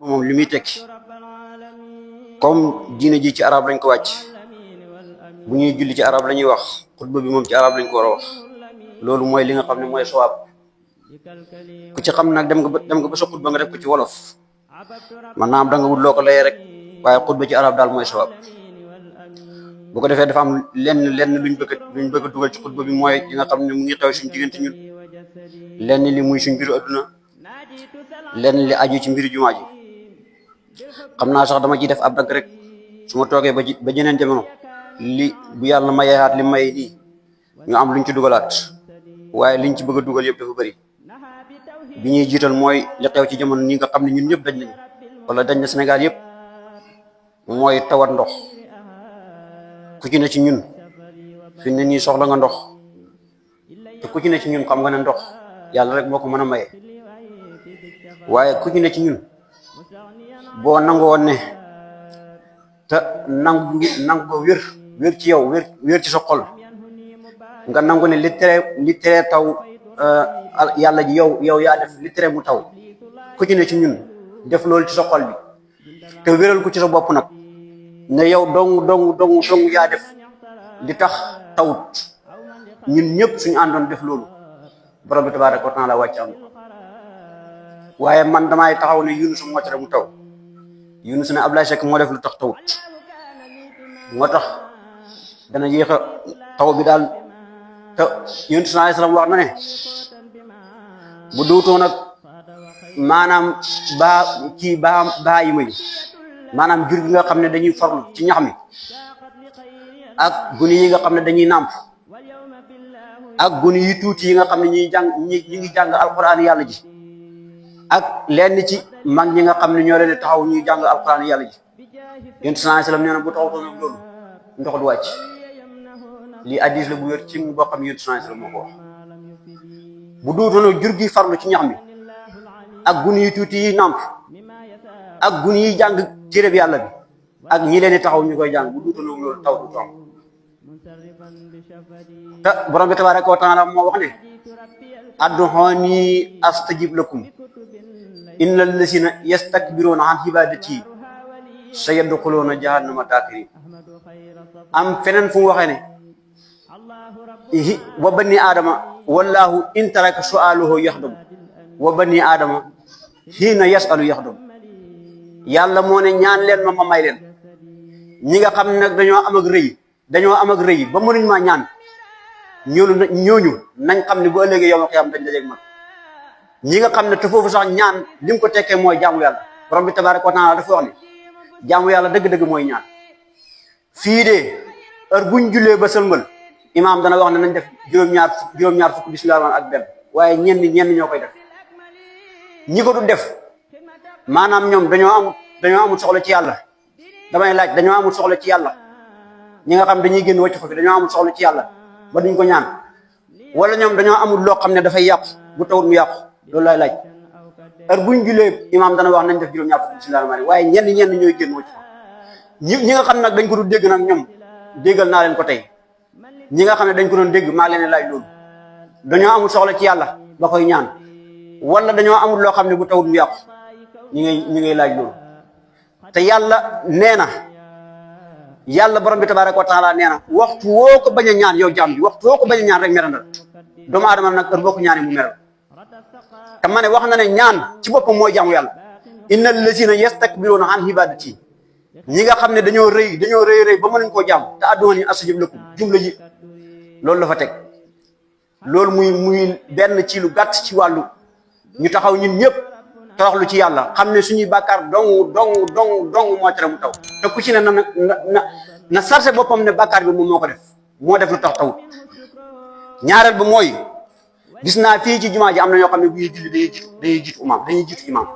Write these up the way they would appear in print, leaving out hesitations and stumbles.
moom li muy tekki comme diine ji ci arab lañ ko wàcc bu ñuy julli ci arab la ñuy wax xutba bi moom ci arab lañ ko war a wax loolu mooy li nga xam ne mooy sawaab ku ci xam nag dem nga ba sa xutba nga def ko ci wolof man naam da nga wut loo ko layee rek waaye xutba ci arab daal mooy sawaab bu ko defee dafa am lenn luñ bëgg a dugal ci xutba bi mooy li nga xam ne mu ngi xew suñ diggante ñun lenn li muy suñ mbiru adduna lenn li aju ci mbiru jumaa ji xam naa sax dama ciy def ab dagg rek su ma toogee ba jeneen jamono li bu yàlla mayeyaat li may nii ñu am luñ ci dugalaat waaye liñ ci bëgg a dugal yëpp dafa bëri bi ñuy jiital mooy li xew ci jamono ñi nga xam ne ñun ñëpp dañ nañ wala dañ na Sénégal yëpp mooy tawat ndox ku ci ne ci ñun fi ne nii soxla nga ndox te ku ci ne ci ñun xam nga ne ndox yàlla rek moo ko mën a maye waaye ku ci ne ci ñun boo nangoo ne te nangu ko wér ci yow wér ci sa xol nga nangu ne li tere taw yàlla ji yow yaa def li tere mu taw ku ci ne ci ñun def loolu ci sa xol bi te wéral ko ci sa bopp nag ne yow dong yaa def li tax tawut ñun ñëpp suñu àndoon def loolu borom bi tabaaraka wa taala wàcc am waaye man damay taxaw ne Yunus moo tere mu taw Yunus ne Ablaye Seck moo def lu tax tawut moo tax dana yéex a taw bi daal te Yunus alayhi salaam wax na ne bu duutoo nag maanaam baa yi may maanaam jur gi nga xam ne dañuy farlu ci ñax mi ak guni yi nga xam ne dañuy nàmp ak guni yi tuuti yi nga xam ne ñi ngi jàng alquran yàlla ji ak lenn ci mag ñi nga xam ne ñoo leen taxaw ñuy jàng alquran yàlla ji yonent sallallahu alayhi wasallam nee na bu taxawtoon ak loolu ndox du wàcc lii hadiis la bu wér ci boo xam ne yonent sallallahu alayhi wasallam moo ko wax bu duutoon ak jur gi farlu ci ñax mi ak guni yi tuuti yi nàmp ak guni yi jàng téere bi yàlla bi ak ñi leen taxaw ñu koy jàng bu duutoon ak loolu taw du am te borom bi tabaaraka wa taala moo wax ne ad'uuni astajib lakum innal lazina yastakbiruuna an ibadati sayadxuluuna jahannama daakirin am feneen fu mu waxee ne wa bani aadama wallahu in taraka su'aluhu yaxdam wa bani aadama hiina yasalu yaxdam yàlla moo ne ñaan leen ma may leen ñi nga xam ne nag dañoo am ak rëy ba mënuñ maa ñaan ñooñu nañ xam ne bu ëllëgee yow ma xiyam dañ dajeeg man ñi nga xam ne te foofu sax ñaan li mu ko tekkee mooy jaamu yàlla borom bi tabaaraka wa taala dafa wax ne jaamu yàlla dëgg-dëgg mooy ñaan fii de heure buñ jullee ba sëlmal imaam dana wax ne nañ def juróom-ñaar fukk bismillah ak benn waaye ñenn ñoo koy def ñi ko du def maanaam ñoom dañoo amul soxla ci yàlla damay laaj dañoo amul soxla ci yàlla ñi nga xam dañuy génn wàcc ko fi dañoo amul soxla ci yàlla ba duñ ko ñaan wala ñoom dañoo amul loo xam ne dafay yàqu bu tawut mu yàqu loolu laay laaj heure buñ julee imaam dana wax nañ def juróom-ñaar fukk bismillah waaye ñenn ñooy génn wàcc ko ñi nga xam nag dañ ko du dégg nag ñoom déggal naa leen ko tey ñi nga xam ne dañ ko doon dégg maa leen laaj loolu dañoo amul soxla ci yàlla ba koy ñaan wala dañoo amul loo xam ne bu tawut mu yàqu ñi ngay laaj loolu te yàlla nee na yàlla borom bi tabaaraka wa taala nee na waxtu woo ko bañ a ñaan yow jaam bi waxtu woo ko bañ a ñaan rek merandal doomu aadama nag heure boo ko ñaanee mu meral te ma ne wax na ne ñaan ci boppam mooy jaamu yàlla innal lazina yastakbiruuna an ibadati ñi nga xam ne dañoo rëy ba mënuñ koo jaam te ad'uuni astajib lakum jumla ji loolu la fa teg loolu muy benn ci lu gàtt ci wàllu ñu taxaw ñun ñëpp toroxlu ci yàlla xam ne suñuy bàkkaar dong moo tere mu taw te ku ci ne na sarse boppam ne bàkkaar bi moom moo def lu tax tawut ñaareel ba mooy gis naa fii ci jumaa ji am na ñoo xam ne bu ñuy julli dañuy jiitu imaam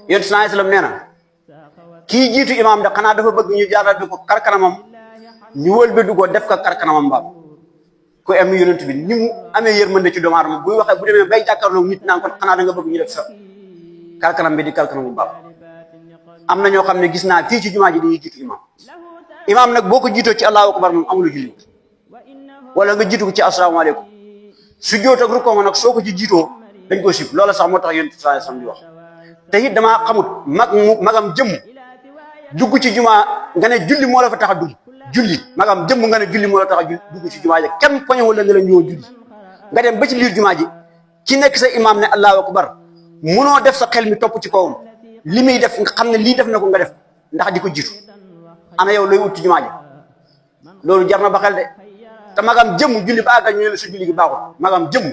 yonent sallallahu alayhi wasallam nee na kii jiitu imaam de xanaa dafa bëgg ñu jaaral ko karkanamam ñu wëlbati ko def ko karkanamam mbaam ko am yonent bi ni mu amee yërmande ci doomu aadama buy waxee bu demee bay jàkkaarloo nit naan ko xanaa da nga bëgg ñu def sa karkanam bi di karkanamu mbaam am na ñoo xam ne gis naa fii ci jumaa ji dañuy jiitu imaam nag boo ko jiitoo ci allahu akbar moom amul julli wala nga jiitu ko ci asalaamaaleykum su joot ak rukkoo nag soo ko ci jiitoo dañ ko sib loola sax moo tax yonent sallallahu alayhi wasallam di wax te it damaa xamut magam jëmm dugg ci jumaa nga ne julli moo la fa tax a dugg julli magam jëmm nga ne julli moo la tax a dugg ci jumaa ji kenn poñewul la ne la ñëw julli nga dem ba ci biir jumaa ji ci nekk sa imaam ne allahu akbar munoo def sa xel mi topp ci kawam li muy def nga xam ne lii def na ko nga def ndax di ko jiitu ana yow looy ut ci jumaa ji loolu jar na ba xel de te magam jëmm julli ba àggal ñu ne sa julli gi baaxul magam jëmm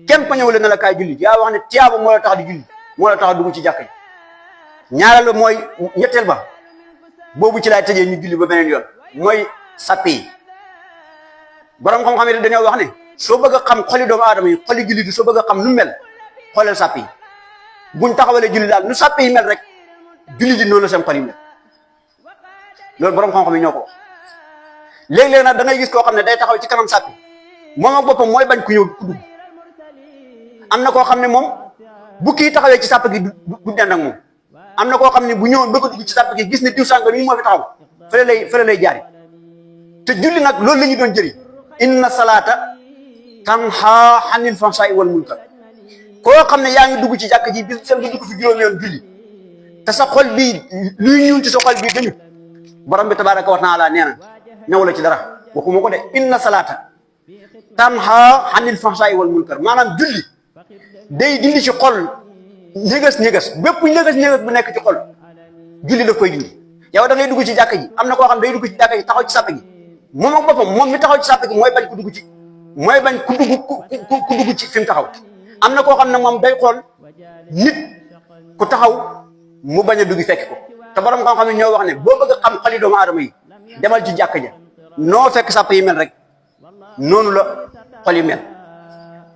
kenn poñewul la ne la kaay julli yaa wax ne tiyaaba moo la tax di julli moo la tax a dugg ci jàkk ji ñaareel ba mooy ñetteel ba boobu ci laay tëjee ñu julli ba beneen yoon mooy sàppe yi borom xam-xam yi dañoo wax ne soo bëgg a xam xoli doomu aadama yi xoli julli di soo bëgg a xam nu mel xoolal sàppe yi buñ taxawalee julli daal nu sàppe yi mel rek julli di noonu la seen xol yi mel loolu borom xam-xam yi ñoo ko wax léeg-léeg nag da ngay gis koo xam ne day taxaw ci kanam sàppe moom ak boppam mooy bañ ku ñëw ku dugg am na koo xam ne moom bu kii taxawee ci sàpp gi du dend ak moom am na koo xam ne bu ñëwoon bëgg a dugg ci sàpp gi gis ne diw sànga mi moo fi taxaw fële lay jaari te julli nag loolu la ñu doon jëri inna salaata tanha anil fahsaa'i wal munkar koo xam ne yaa ngi dugg ci jàkk ji bis seen nga dugg fi juróomi yoon julli te sa xol bii luy ñuul ci sa xol bii dañu borom bi tabaraka wa taala nee na ñëw la ci dara waxuma ko de inna salaata tanha anil fahsaa'i wal munkar maanaam julli day dindi ci xol ñëgas bépp ñëgas bu nekk ci xol julli daf koy dindi yow da ngay dugg ci jàkk ji am na koo xam day dugg ci jàkk ji taxaw ci sàpp gi moom ak boppam moom mi taxaw ci sàpp gi mooy bañ ku dugg ci fi mu taxaw am na koo xam ne moom day xool nit ku taxaw mu bañ a dugg fekk ko te borom nga xam ne ñoo wax ne boo bëgg a xam xoli doomu aadama yi demal ci jàkk ja noo fekk sàpp yi mel rek noonu la xol yi mel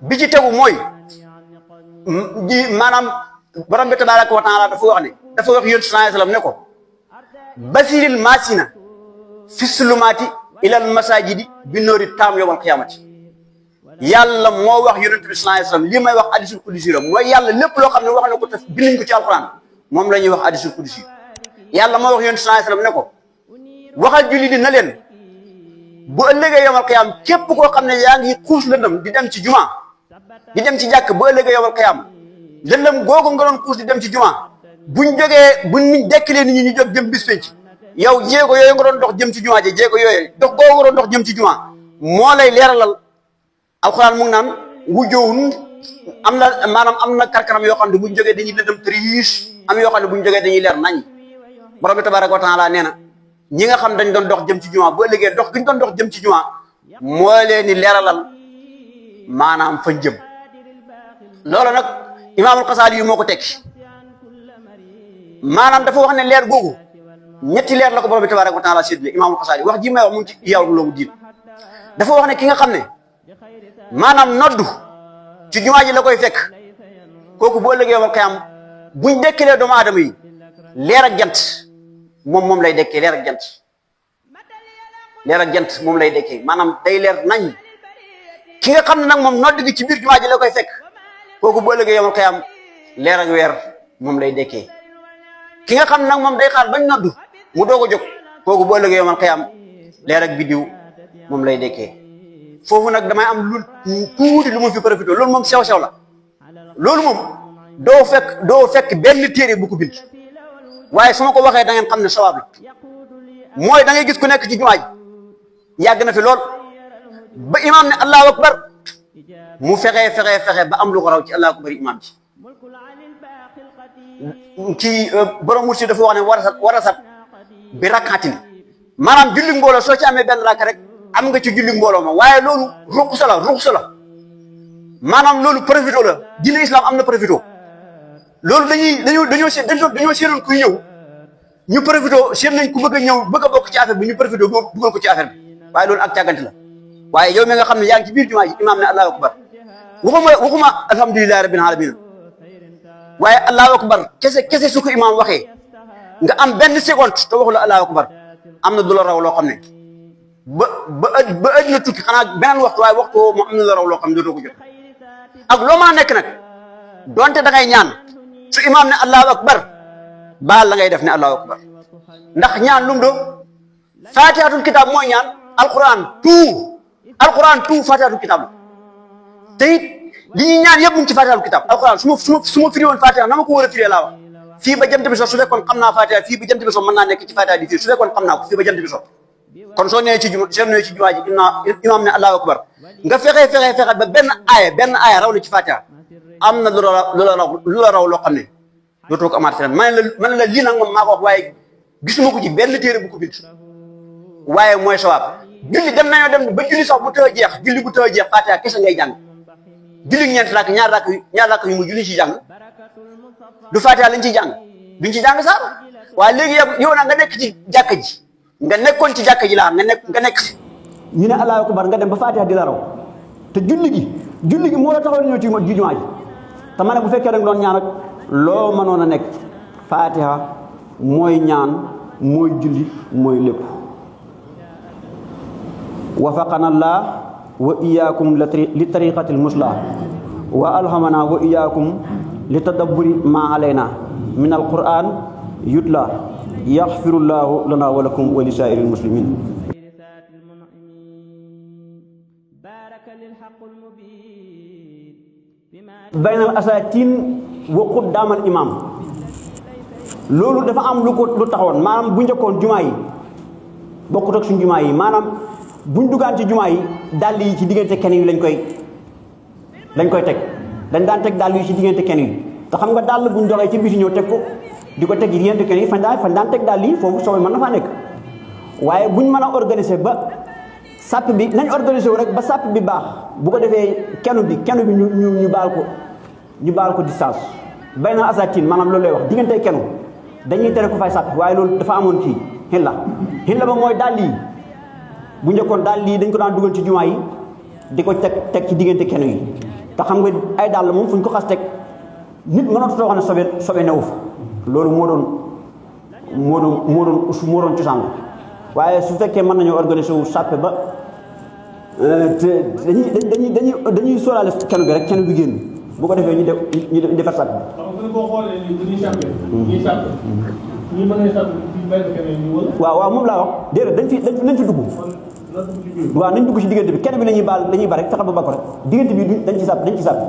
bi ci tegu mooy maanaam borom bi tabaraka wa taala dafa wax yonent sallallahu alayhi wasallam ne ko basiril masina fi sulumaati ilal masajidi bi noori taam yawmal qiyaamati yàlla moo wax yonent bi sallallahu alayhi wasallam li may wax hadisul qudsi la mooy yàlla lépp loo xam ne wax na ko te binduñ ko ci alquran moom la ñuy wax hadisul qudsi yàlla moo wax yonent sallallahu alayhi wasallam ne ko waxal julli di na leen bu ëllëgee yawmal qiyaam képp koo xam ne yaa ngi xuus lëndëm di dem ci juma di dem ci jàkk bu ëllëgee yawmal qiyaam lëndëm googu nga doon xuus di dem ci juma buñ dekkilee nit ñi ñu jóg jëm bis penc yow jéego yooyu nga doon dox jëm ci juma ji jéego yooyu dox googu nga doon dox jëm ci juma moo lay leeralal alxuraan mu ngi naan wujjoowun am na karkanam yoo xam ne buñ jógee dañuy lëndëm triis am yoo xam ne buñ jógee dañuy leer nañ borom bi tabaraka wa taala nee na ñi nga xam dañ doon dox jëm ci juma bu ëllëgee dox gi ñu doon dox jëm ci juma moo leen di leeralal maanaam fañ jëm loolu nag imaamul Xasaali yu moo ko tekki maanaam dafa wax ne leer googu ñetti leer la ko borom bi tabaraka wa taala séddale imaamul Xasaali wax ji may wax mu ngi ci Ihyaa Ulumuddin dafa wax ne ki nga xam ne maanaam noddu ci jumaa ji la koy fekk kooku boo ëllëgee yawmal qiyaam buñ dekkilee doomu aadama yi leer ak jant moom lay dekkee leer ak jant moom lay dekkee maanaam day leer nañ ki nga xam ne nag moom nodd gi ci biir jumaa ji la koy fekk kooku boo ëllëgee yawmal qiyaam leer ak weer moom lay dekkee ki nga xam ne nag moom day xaar bañ noddu mu doog a jóg kooku boo ëllëgee yawmal qiyaam leer ak biddiw moom lay dekkee foofu nag damay am lu tuuti lu ma fi profité loolu moom sew la loolu moom doo fekk benn téere bu ko bind waaye su ma ko waxee da ngeen xam ne sawaab la mooy da ngay gis ku nekk ci jumaa ji yàgg na fi lool ba imaam ne allahu akbar mu fexe ba am lu ko raw ci allahu akbar imaam ci borom mursi dafa wax ne warasat bi rakkatin maanaam julli mbooloo soo ci amee benn rakk rek am nga ci julli mbooloo ma waaye loolu ruxsa la maanaam loolu profito la diine islam am na profito loolu dañoo seenoon kuy ñëw ñu profito seen nañ ku bëgg a ñëw bëgg a bokk ci affaire bi ñu profito dugal ko ci affaire bi waaye loolu ak càggante la waaye yow mi nga xam ne yaa ngi ci biir jumaa ji imaam ne allahu akbar waxuma alhamdulillahi rabbil alamin waaye allahu akbar kese su ko imaam waxee nga am benn seconde te waxu la allahu akbar am na du la raw loo xam ne ba ëj na tukki xanaa beneen waxtu waaye waxtu woo moo am na la raw loo xam ne dootoo ko jot ak loo mën a nekk nag donte da ngay ñaan su imaam ne allahu akbar baal la ngay def ne allahu akbar ndax ñaan lum do fatihatul kitab mooy ñaan alquran tout fatihatul kitab la te it li ñuy ñaan yëpp mu ngi ci fatihatul kitab alquran su ma firi woon fatiha na ma ko war a firee laa wax fii ba jant bi so su fekkoon xam naa Fatiha fii ba jant bi so mën naa nekk ci Fatiha di fii su fekkoon xam naa ko fii ba jant bi so kon soo nee ci jumaa ji imaam ne allahu akbar nga fexe ba benn aaya raw la ci Fatiha am na lu la raw loo xam ne dootoo ko amaat feneen man la lii nag moom maa ko wax waaye gisuma ko ci benn téere bu ko bind waaye mooy sawaab julli dem nañoo dem ba julli sax bu tëw a jeex julli bu tëw a jeex Fatiha kese ngay jàng julli ñeent rakk ñaar rakk yu mu julli ci jàng du Fatiha lañ ciy jàng duñ ci jàng sax waaye léegi yow nag nga nekk ci jàkka ji nga nekkoon ci jàkka ji laa nga nekk si ñu ne allahu akbar nga dem ba Fatiha di la raw te julli gi moo la taxaw ñëw ci jumaa ji te ma ne bu fekkee da nga doon ñaan ak loo mënoon a nekk Fatiha mooy ñaan mooy julli mooy lépp wafaqana allah wa iyaakum li tariqati almuslah wa alhamana wa iyaakum li tadabburi ma alayna min alquran yutla yaxfirullahu lana wa lakum wa li saa'iril muslimin baynal asaatin wa quddaamal imam loolu dafa am lu taxawoon maanaam bu njëkkoon jumaa yi bokkut ak suñ jumaa yi maanaam buñ dugaan ci jumaa yi dàll yi ci diggante kenn yi lañ koy teg dañ daan teg dàll yi ci diggante kenn yi te xam nga dàll buñ doxee ci biti ñëw teg ko di ko teg ci diggante kenn yi fañ daan teg dàll yi foofu soobee mën na faa nekk waaye buñ mën a organiser ba sàpp bi nañ organiser wu rek ba sàpp bi baax bu ko defee kenn bi ñu baal ko distance bay na asatin maanaam loolu lay wax diggante kenn dañuy tere ko fay sàpp waaye loolu dafa amoon kii xilla ba mooy dàll yi bu njëkkoon dàll yi dañ ko daan dugal ci jumaa yi di ko teg ci diggante kenn yi te xam nga ay dàll moom fu ñu ko xas teg nit mënatu too xam ne sobe newu fa loolu moo doon cosaan waaye su fekkee mën nañoo organiser wu sàppe ba te dañuy sóoraale kenn bi rek kenn bi génn bu ko defee ñu defar sàppe bi. waaw moom laa wax déedéet dañ fi dugg. waaw nañ dugg ci diggante bi kenn bi la ñuy baal la ñuy ba rek fexe ba ko rek diggante bi dañ ci sàpp